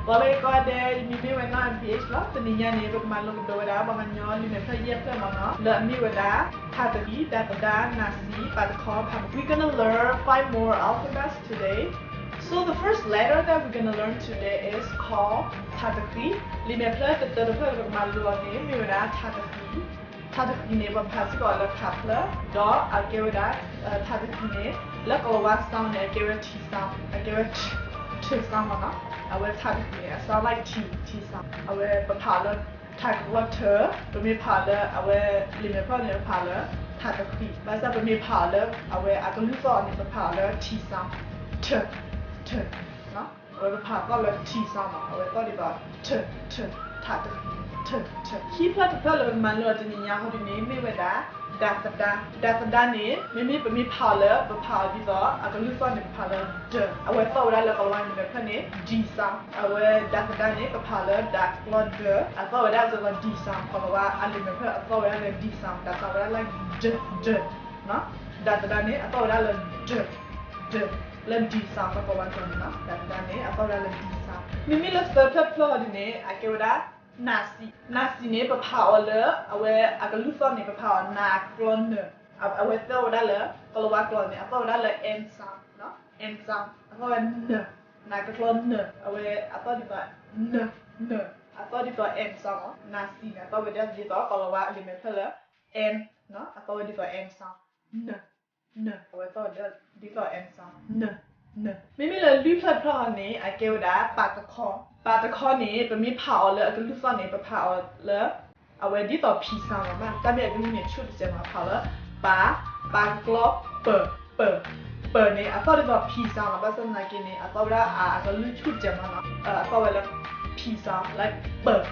ဂီၤလၢအဂ့ၤကိးဂၤဒဲး, ယမံၤမ့ၢ်ဝဲနီၢ် ဘံၣ် လီၤ. တနံၤညါန့ၣ် ပကမၤလိကဒီးဝဲဒၣ် ပှၤကညီလံာ်မဲာ်ဖျၢၣ်ယဲၢ်ဖျၢၣ်မ့ၢ်နီၤ, လၢအမ့ၢ်ဝဲဒၣ် ထးတဃံ, ဒၤသဒါ, နးစံး, ပၤတခီ, ဖးပဝံၤ. We're gonna learn five more alphabets today. So the first letter that we're gonna learn today is called ထးတဃံ. လံာ်မဲာ်ဖျၢၣ်တတၢတဖျၢၣ်လၢပကမၤလိအီၤန့ၣ် မ့ၢ်ဝဲဒၣ်ထးတဃံ. ထးတဃံန့ၣ် ပဖးစ့ၢ်ကီးလၢထးဖျၢၣ်, ဒီးအကဲဝဲဒၣ် ထးတဃံန့ၣ် လၢကိၤလၤဝါ sound န့ၣ် အကဲဝဲ ထံ sound, အကဲဝဲ ထ sound မ့ၢ်နီၤ. အဝဲထးတဃံန့ၣ် အ sound like ထံ ထံ sound. အဝဲပဖးအီၤလၢ ထးကကျီထၢ, ပမ့ၢ်ဖးအီၤလၢအဝဲလံာ်မဲာ်ဖျၢၣ်န့ၣ် ပဖးအီၤလၢ ထးတဃံ. ဘၣ်ဆၣ်ပမ့ၢ်ဖးအီၤလၢ အဝဲအကလုၢ်သီၣ်န့ၣ် ပဖးအီၤလၢထံ sound, ထ ထ အဝဲပဖးသီၣ်လၢထံ sound မ့ၢ်နီၤ. အဝဲသီၣ်ဒ်သိး ထ ထ ထးတဃံ, ထ ထ. ခံဖျၢၣ်တဖျၢၣ်လၢပကမၤလိအီၤတနံၤညါဟီဒ်န့ၣ် မ့ၢ်ဝဲဒၣ် ဒၤသဒါ. ဒၤသဒါန့ၣ် မ့မ့ၢ်ပမ့ၢ်ဖးအီၤလၢ ပဖးအီၤဒ်သိး အကလုၢ်သီၣ်န့ၣ် ပဖးလၢ ဒ, အဝဲသီၣ်ဝဲဒၣ်လၢကိၤလၤဝါလံာ်မဲာ်ဖျၢၣ်န့ၣ် ဒံ sound. အဝဲဒၤသဒါန့ၣ် ပဖးအီၤလၢဒၤကကျီဒၢ, အသီၣ်ဝဲဒၣ်ဒ်သိး ဒံ sound. ကိၤလၤဝါအလံာ်မဲာ်ဖျၢၣ်အသီၣ်ဝဲဒၣ်လၢဒံ sound, ဒၤသဒါဝဲဒၣ်လၢ ဒ ဒ ဒၤသဒါန့ၣ် အသီၣ်ဝဲဒၣ်လၢ ဒ ဒ, လၢဒံ sound လၢကိၤလၤဝါကျိာ်န့ၣ်နီၤ. ဒၤသဒါန့ၣ် အသီၣ်ဝဲဒၣ်လၢဒံ sound. မ့မ့ၢ်လၢသၢဖျၢၣ်တဖျၢၣ်ဟီဒ်န့ၣ် အကဲဝဲဒၣ် နးစံး. နးစံးန့ၣ် ပဖးအီၤလၢ အဝဲအကလုၢ်သီၣ်န့ၣ် ပဖးအီၤ နးကကျီနၢၤ, အဝဲသီၣ်ဝဲဒၣ်လၢ ကိၤလၤဝါကျိာ်န့ၣ် အသီၣ်ဝဲဒၣ်လၢ N sound, N sound. အသီၣ်ဝဲ နၢၤ, နးကကျီနၢၤ, အဝဲအသီၣ်ဒ်သိး နၢၤ, နၢၤ, အသီၣ်ဒ်သိး N sound မ့ၢ်. နးစံးန့ၣ် အသီၣ်ဝဲဒၣ်ဒ်သိး ကိၤလၤဝါအလံာ်မဲာ်ဖျၢၣ်လၢ N, အသီၣ်ဝဲဒ်သိး N sound, နၢၤ, နၢၤ, အဝဲသီၣ်ဝဲဒၣ်ဒ်သိး N sound, နၢၤ, နၢၤ. မ့မ့ၢ်လၢလွံၢ်ဖျၢၣ်တဖျၢၣ်ဟီန့ၣ် အကဲဝဲဒၣ် ပၤတခီ. ပၤတခီန့ၣ် ပမ့ၢ်ဖးအီၤလၢအကလုၢ်သီၣ်န့ၣ် ပဖးအီၤလၢ အဝဲဒ်သိး P sound မ့ၢ်. တၢ်မ့ၢ်အကလုၢ်န့ၣ် ဆူၣ်တစဲးမ့ၢ်နီၤ. ဖးအီၤလၢ ပၤ, ပၤကကျီ ပၢၤ, ပၢၤ, ပၢၤန့ၣ် အသီၣ်ဒ်သိး P sound မ့ၢ်. ဘၣ်ဆၣ်သနာ်က့န့ၣ် အသီၣ်ဝဲဒၣ်အကလုၢ်ဆူၣ်တစဲးမ့ၢ်နီၤ. အသီၣ်ဝဲလၢ P sound, like ပၢၤ,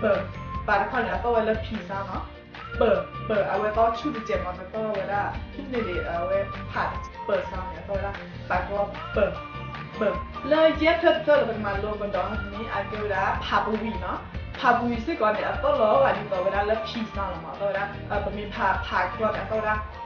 ပၢၤ. ပၤတခီန့ၣ် အသီၣ်ဝဲလၢ P sound မ့ၢ်နီၤ. ပၢၤ, ပၢၤ, အဝဲသီၣ်ဆူၣ်တစဲးမ့ၢ်. တသီၣ်ဝဲဒၣ် န့ၣ်ဒံး အဝဲဖး ပၢၤ sound န့ၣ် အသီၣ်ဝဲဒၣ် ပၤကကျီ ပၢၤ, ပၢၤ. လၢယဲၢ်ဖျၢၣ်တဖျၢၣ်လၢပကမၤလိကဒီးန့ၣ် အကဲဝဲဒၣ် ဖးပဝံၤနီၤ. ဖးပဝံၤစ့ၢ်ကီးန့ၣ် အသီၣ်လီၤဂာ်ဒ်သိးဝဲဒၣ်လၢ P sound လီၤမ့ၢ်. အသီၣ်ဝဲဒၣ် ပမ့ၢ်ဖး ဖးကကျီန့ၣ် အသီၣ်ဝဲဒၣ် ဖၢၤ, ဖၢၤ.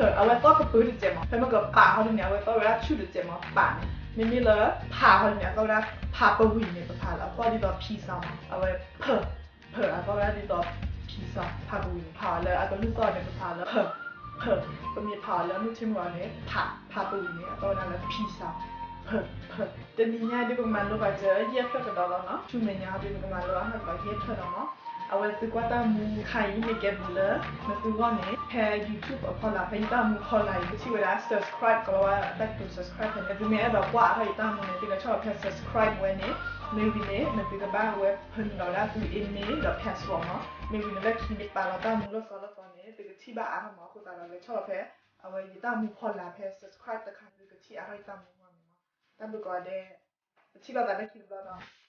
အဝဲသီၣ်ကပၢၤတစဲးမ့ၢ်. ဖဲမ့ၢ်ကပၤဟီဒ်န့ၣ် အဝဲသီၣ်ဝဲဒၣ်ဆူၣ်တစဲးမ့ၢ် ပၤန့ၣ်. မ့မ့ၢ်လၢဖးဟီဒ်န့ၣ် အသီၣ်ဝဲဒၣ် ဖးပဝံၤန့ၣ် ပဖးလၢအသီၣ်ဒ်သိး P sound မ့ၢ်. အဝဲဖၢၤ, ဖၢၤ, အသီၣ်ဝဲဒၣ်ဒ်သိး P sound, ဖးပဝံၤန့ၣ် ဖးအီၤလၢအကလုၢ်သီၣ်န့ၣ် ပဖးလၢ ဖၢၤ, ဖၢၤ. ပမ့ၢ်ဖးအီၤလၢမုၢ်ထ့မုၢ်ဂီၤန့ၣ် ဖး, ဖးပဝံၤန့ၣ် အသီၣ်ဝဲဒၣ်လၢ P sound, ဖၢၤ, ဖၢၤ. တနံၤညါဒ်ပကမၤလိဘၣ်စၢၤ ယဲၢ်ဖျၢၣ်ကဒီးလီၤနီၤ. ဆူမဲာ်ညါဒ်ပကမၤလိအါထီၣ်ကဒီးယဲၢ်ဖျၢၣ်လီၤမ့ၢ်. အဝဲသုကွၢ်တၢ်မူခါအံၤ မ့ၢ်ကဲဘျုးလၢ နသုဂီၢ်န့ၣ် ဖဲ YouTube အဖီလာ် ဖဲယတၢ်မူဖီလာ်အံၤ ကထံၣ်ဝဲဒၣ် subscribe ကလီၤဝဲ တၢ်ကတိၤ subscribe ဖဲန့ၣ်. နသုမ့ၢ်အဲၣ်ဒိးကွၢ်အါထီၣ်ယတၢ်မူန့ၣ် သုကဆီၣ်လီၤဖဲ subscribe ဝဲန့ၣ်. မ့ၢ်ဝံၤန့ၣ် နသုကဘၣ်ဝဲဖၢနုာ်လီၤဝဲဒၣ်သု email ဒီး password မ့ၢ်. မ့ၢ်ဝံၤန့ၣ် လၢခံန့ၣ် ပာ်လီၤတၢ်မူလၢသီလၢသီန့ၣ် သုကထံၣ်ဘၣ်အါထီၣ်မ့ၢ်. အဃိသတးဒီး ကဆီၣ်လီၤဖဲ အဝဲယတၢ်မူဖီလာ်ဖဲ subscribe တခါန့ၣ် သုကထံၣ်အါထီၣ်ယတၢ်မူန့ၣ်မ့ၢ်. တၢ်ဘျုးကိးဂၤဒဲး, ပထံၣ်လိာ်သးလၢခံတဘျီဒီး